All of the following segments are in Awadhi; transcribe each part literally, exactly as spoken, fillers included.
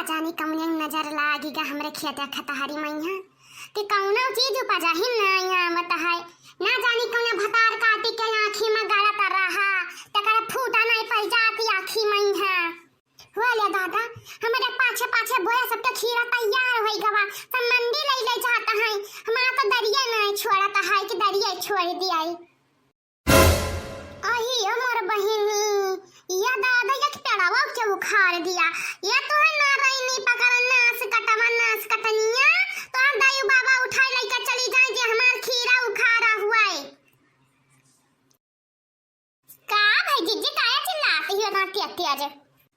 जानी कौने नजर लागी गा हमरे खेत खतहरी मइहाँ कि कौनो चीज उपजा ही नाहीं आवत है। ना जानी कौने भतार काटी के आँखी में गड़त रहा, तेकर फूटा नाहीं पड़ जाती आँखी मइहाँ। हो ले दादा, हमरे पाछे पाछे बोया सबके खीरा तैयार होई गवा, सब मंडी लई ले जात हैं। हमारा तो दरिये नाहीं छोड़त है कि दरिये छोड़ दियाई। अही ओ मोर बहिनी, या दादा एक पेड़वा के उखाड़ दिया। ये तो है नारायणी पकड़ नास कटवा नास कटनिया, तो हम दायु बाबा उठाए लइके चली जाए जे हमार खीरा उखाड़ा हुआ है। का भाई जिज्जी काहे चिल्लात ही हो इतना तेज तेज?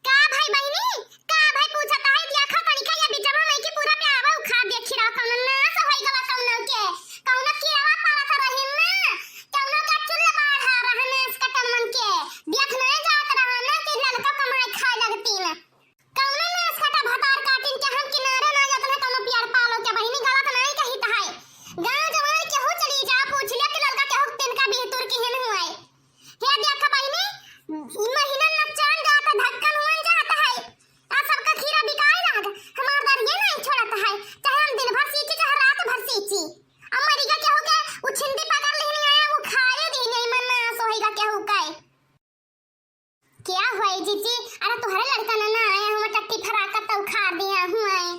का भाई बहिनी, का भाई पूछत है, देखा तनिका ये बिचवा में कि पूरा प्यावा उखाड़ दे खीरा, कौनो नास होई गवा कौनो के, कौनो कीड़वा पड़त रही ना, कौनो के चुल्ल बाढ़ा रहा नास कटनवन के, देख नहीं जात रहा ना कि ललका कमाए खाए लगतीन। कौनो नास कटा भतार काटिन के हम किनारे ना जात ना कौनो पियर पालो के बहिनी गलत नहीं कहित है। गाँव जवान केहू चली जा पूछ लिया कि ललका केहू तिनका बिहतुर की हिन हुए। हे देख बहिनी, ई महीना न चान जात है, धक्कन हुअन जात है। आ सबका खीरा बिकाए लाग, हमार दरिये नहीं छोड़त है। चाहे हम दिन भर सींची, चाहे रात भर सींची। अब मरिगा केहू के उछिंदी पकड़ लिहनी है, वो खाए दिहनी है, मन ना सोहेगा केहू के। क्या हुआ है जीजी? अरे तोहरे लड़का ना, ना आया हुआ टट्टी फराकत तो उखाड़ दिया हुआ है।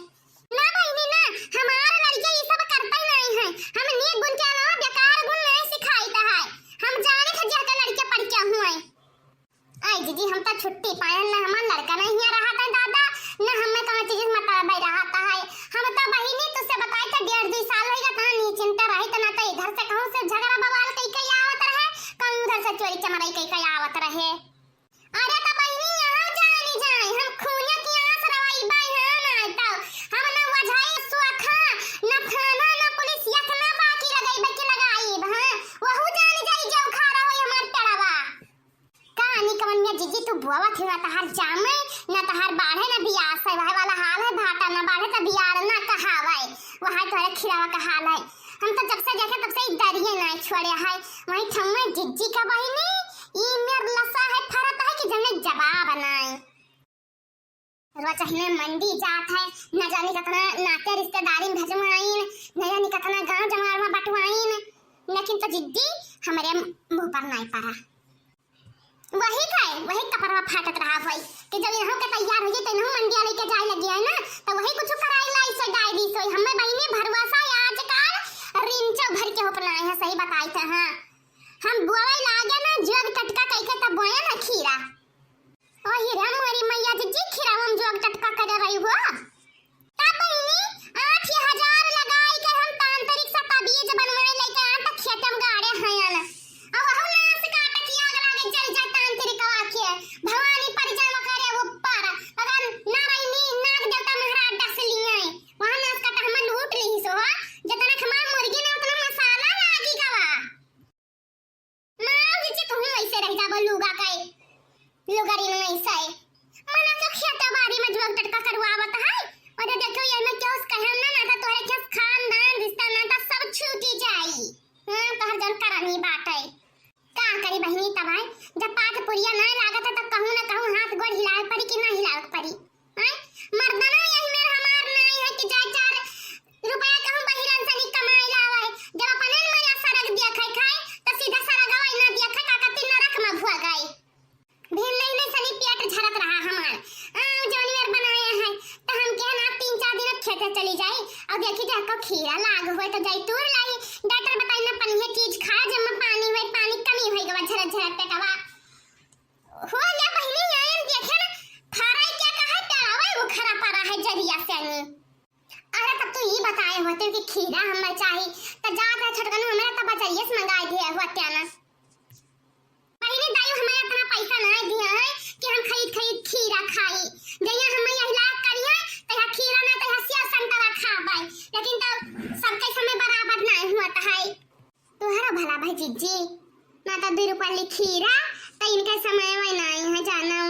ना बहिनी ना, हमार लड़के ई सब करता ही नहीं है। हम नीक गुण के अलावा बेकार गुण नहीं सिखाइत है। हम जाने थे जेहका लड़के पढ़ के हुए। आई जीजी, हम तो छुट्टी पायन ना, हमार लड़का नहीं हियाँ रहत है दादा, ना हमें कौनो चीज मतलब है रहत है। हम तो बहिनी तुझसे बताई थे डेढ़ दुई साल होइगा, तहाँ निश्चिंत रही तो ना तो इधर से कहूँ से झगड़ा बवाल कई कई आवत रहे, कहूँ उधर से चोरी चमराई कई कई आवत रहे। अरे त बहिनी, यहाँ जानी जाए, हम खूने की आस रवाई बाई, हाँ, ना तो हम न वझाई सोखा, न थाना, न पुलिस, एक ना बाकी लगाई बाकी लगाई, हाँ, वहू जानी जाई जो उखाड़ा होई हमार पेड़वा। का नी कवन में जीजी तू बोवत ही, ना तहार जामे, ना तहार बाढ़े, ना बियास है, वह वाला हाल है भाटा, ना बाढ़े त बियाड़ ना कहावे, वह तोहरे खिरावा का हाल है। हम तो जब से देखे तब से ई दरिये ना छोड़े है, वही ठम्मे जीजी का बहिनी, ई मेर लसा है, फरत है कि जने जवाब नाई। रोज हिने मंडी जात है, न जाने कतना नाते रिश्तेदारी में भेजवाइन, न जाने कतना गांव जमार में बटवाइन, लेकिन तो जिद्दी हमरे मुंह पर नाई पड़ा। वही खाए, वही कपड़वा फाटत रहा होई कि जब इनहू के तैयार होई, तो इनहू मंडिया लेके जाए लगी है ना, तो वही कुछ कराई लाई से डाई दी सोई। हमें बहिनी भरवासा है आजकल रिंचो भर के होपना है, सही बताई थे, हाँ। हम बोवे लागे ना, जोग टटका कइके तब बोए ना खीरा। ओ हीरा मोरी मैया जी, जी खीरा हम जोग टटका करे रही हो। तब बहिनी, आठ हजार लगाई के हम तांत्रिक से तबीज बनवाए लेके आ, त खेतम गाड़े हयन। अब वहु नास काट के आग लागे, जल जाए तांत्रिक आके। भवानी पर जावा करे ऊपर, अगर नारायणी नाग देवता महाराज डस लिए, वहाँ नास काट हम लूट ली सो, जितना खमा मुर्गी ने उतना मसाला लागी गवा। माँ, जिज्जी, तुहूँ ऐसे रह जाबो, लुगा कई, लुगरी में ऐसे। मना के खेत बारी में जुआक टटका करवावत है, और देखो, ये में क्यों कहे ना, ना तो तोरे के खानदान, रिश्ता, नाता सब छूटी जाई। हाँ, तोहर जन करनी बाटे। का करी बहिनी तब है, जब पात पुरिया ना लागत है, तब कहूँ ना कहूँ हाथ गोड़ हिलावे पड़ी कि ना हिलावे पड़ी। हैं? मर्दना यही मेर हमार नाई है कि जाए चार रुपया कहूँ बहिरन सनी कमाए लावे। जब अपने मजा सरग दिया खाए खाए, तो सीधा सरग आवे ना दिया खाए, का कहती नरक में भुआ गई। भिन नहीं नहीं सनी पेट झरत रहा हमार। आ, जौन मेर बनाए है, तो हम कहे ना तीन चार दिन अब खेते चली जाई। और देखी जा को खीरा लाग हुए तो जाई तूर लाई। डॉक्टर बताई ना पनिया चीज खा, जब में पानी हुए, पानी कमी हुई गवा झरत झरत पेटवा। हो ले बहिनी, आयन देखे ना, फराई क्या कहा, पेड़ावे वो खरा पड़ा है जरिया से आनी। अरे तब तू ई बताए होते कि खीरा हमें चाही, त जात है छोटकन हमें तब बजरिए से मंगाए दिए होते ना। बहिनी दाई हमें इतना पैसा नहीं दिया है कि हम खरीद खरीद खीरा खाई। जइया हमें यही लायक करिए, तइया खीरा ना तइया सेव संतरा खाबै। लेकिन तब सबके समय बराबर नहीं हुआ है। तोहरा भला भाई जिज्जी, ना तो दू रुपया ली खीरा, तो इनका समय वही नहीं है जानो।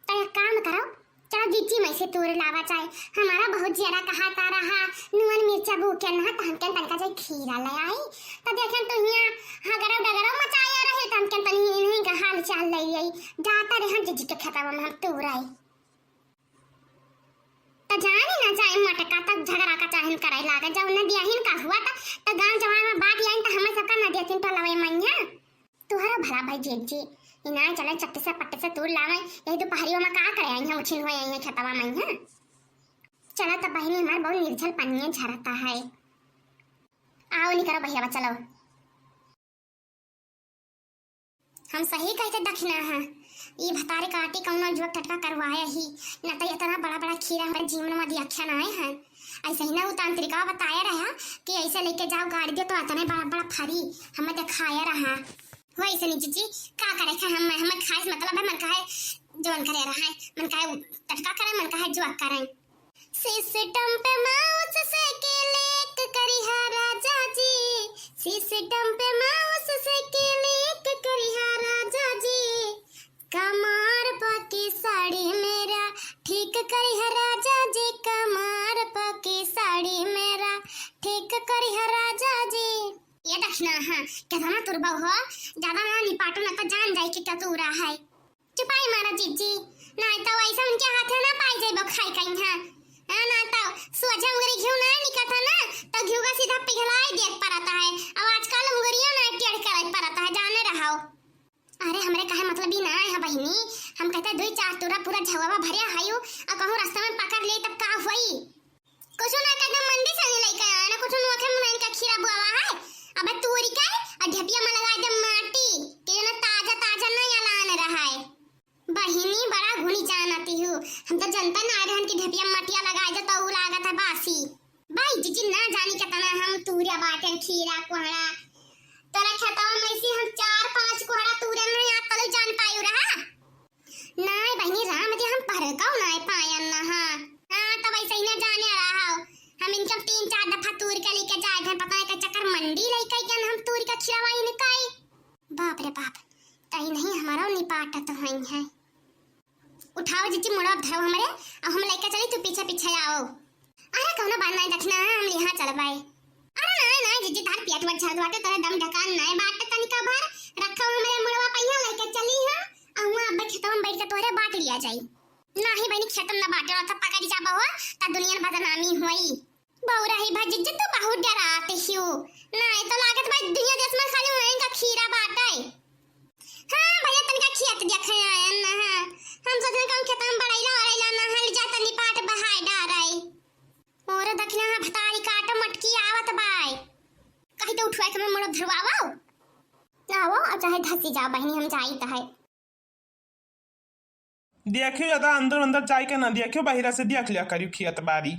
तो एक काम करो, चलो जिज्जी मैं से तूर लावा चाहे, हमारा बहुत जियरा कहाता रहा, नून मिर्चा भूखे ना, तो हमके तनका जाए खीरा ले आई, तो देखें तो हियाँ हगरो डगरो मचाया रहे, तो हमके तनी इन्हीं का हाल चाल ले आई, जाता रहे हम जिज्जी के खेतवा में हम तूर आई। तक झगड़ा का चाहन करे लागे, जब उन्हें दियाहिन का हुआ त, त गांव जवान में बांट आइन त हमें सबका न देतिन टोलवे मइया। तुहरा भला भाई जेठ जी, इनाय चले चट्टे से पट्टे से तूर लावे, यही दुपहरियों में का करे आई हैं, उछिन हुए आई हैं खेतवा मइया। चला तब बहिनी हमार बहुत निर्जल पनिया झरता है। आओ निकरो भैया चलो। हम सही कहते दखिना है, ई भतारे काटी कौनो जुआ टटका करवाए ही, न त इतना बड़ा बड़ा खीरा हमारे जीवन में दियाख्या ना आए हैं। ऐसे ही ना उ तांत्रिका बताया रहा कि ऐसे लेके जाओ गाड़ी दे तो इतने बड़ा बड़ा फरी हमें दिखाया रहा। वैसे नहीं जीजी, का करे थे हम, हमें खाए से मतलब है, मन काहे जवन करे रहा है, मन काहे टटका करे, मन काहे जुआ करे। सिस्टम पे माउस से क्लिक करिहा राजा जी, सिस्टम पे माउस से क्लिक करिहा राजा जी, कमार पकी साड़ी मेरा ठीक करिहा राजा जी, कमार पकी साड़ी मेरा ठीक करिहा राजा जी। ये दखिना, हाँ, केतना तुरबा हो, ज्यादा ना निपाटो ना तो जान जाए कि का तुरा है। चुपाई मारा जीजी, नाय तो वैसे उनके हाथे ना पाई जाइबो खाई कहीं, हाँ। हाँ, ना तो सोझे उंगरी घिउ ना निकलता ना, तो घिउ का सीधा पिघलाई देख पड़ता है। अब आजकल उंगरियों ना टेढ़ करे पड़ता है, जाने रहो। अरे हमरे कहे मतलब ई ना है बहिनी, हम कहते दुई चार तुरा पूरा झवावा भरिया हायु, और कहूँ रास्ता में पकड़ ले तब का हुई? कुछ ना कहते मंडी से नहीं लेके आए ना, कुछ नोखे मुनैन का खीरा बुआवा है। अबे तूरी का और ढेपिया में लगा दे माटी, कि जो ना ताजा ताजा नहीं अलान रहा है। बहिनी बड़ा गुनी जानती हूँ, हम तो जनता ना रहन कि ढेपिया में मटिया लगा दे तो उ लागत है बासी। भाई जीजी ना जानी कितना हम तूरिया बाटे खीरा कोहड़ा, तोरा खेतवा में से हम चार पांच कोहड़ा तूरे नहीं आज तलक जान पायु रहा। नाय बहिनी राम दे हम परकौ नाय पायन ना, हाँ। हाँ, तब ऐसे ही ना जाने रहा हो। हम इनके तीन चार दफा तूर के लेके जाए थे, पता नहीं का चक्कर मंडी लेके गए हम तूर के खिलवाई इनका ही। बाप रे बाप, तई नहीं हमारा निपाटत हुई है। उठाओ जीजी मुड़ो धरो हमरे, अब हम लेके चली, तू पीछे पीछे आओ। अरे कौनो बात नहीं दखिना, हम यहाँ चलबाई। अरे नाय नाय जीजी, तार पेट वट झरत बाटे, तोरे दम ढकान नाय बाटे, तनिका भर रखो हमरे मुड़वा पहिया लेके चली हम, अहुआ अब्बे खेतवा में बैठ के तोहरे बांट लिया जाई। नाही बहिनी, खेतम ना बांटे, तो पकड़ी जाबो हो, त दुनिया में बदनामी होई। बौरा ही भा जीजी, तू बहुत डरात हियो। नाय तो लागत बा दुनिया देश में खाली उन्हीं का खीरा बाटे। हाँ भैया, तनिका खेत देखे आयन ना, हाँ। हम सोचने कहूँ खेतम बड़ैला वड़ैला ना हल जा, तनी पाट बहाय डाराई। मोरे दखिना भतारी काटो मटकी आवत बाय। कही तो उठवा के मैं मोड़ो धरवावो। आवो, और चाहे धसी जाओ बहिनी, हम जाई त है। देखियो ज्यादा अंदर अंदर जाए के ना देखियो, बाहिरा से देख लिया करियो खेत बारी।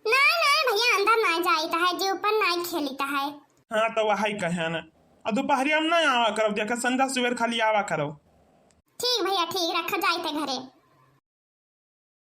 नाय नाय भैया, अंदर नाय जाई त है, जे ऊपर नाय खेली त है। हाँ तो वही कहे ना, और दोपहरिया में ना आवा करो, देखा संझा सुबेर खाली आवा करो। ठीक भैया ठीक, रखा जाई ते घरे।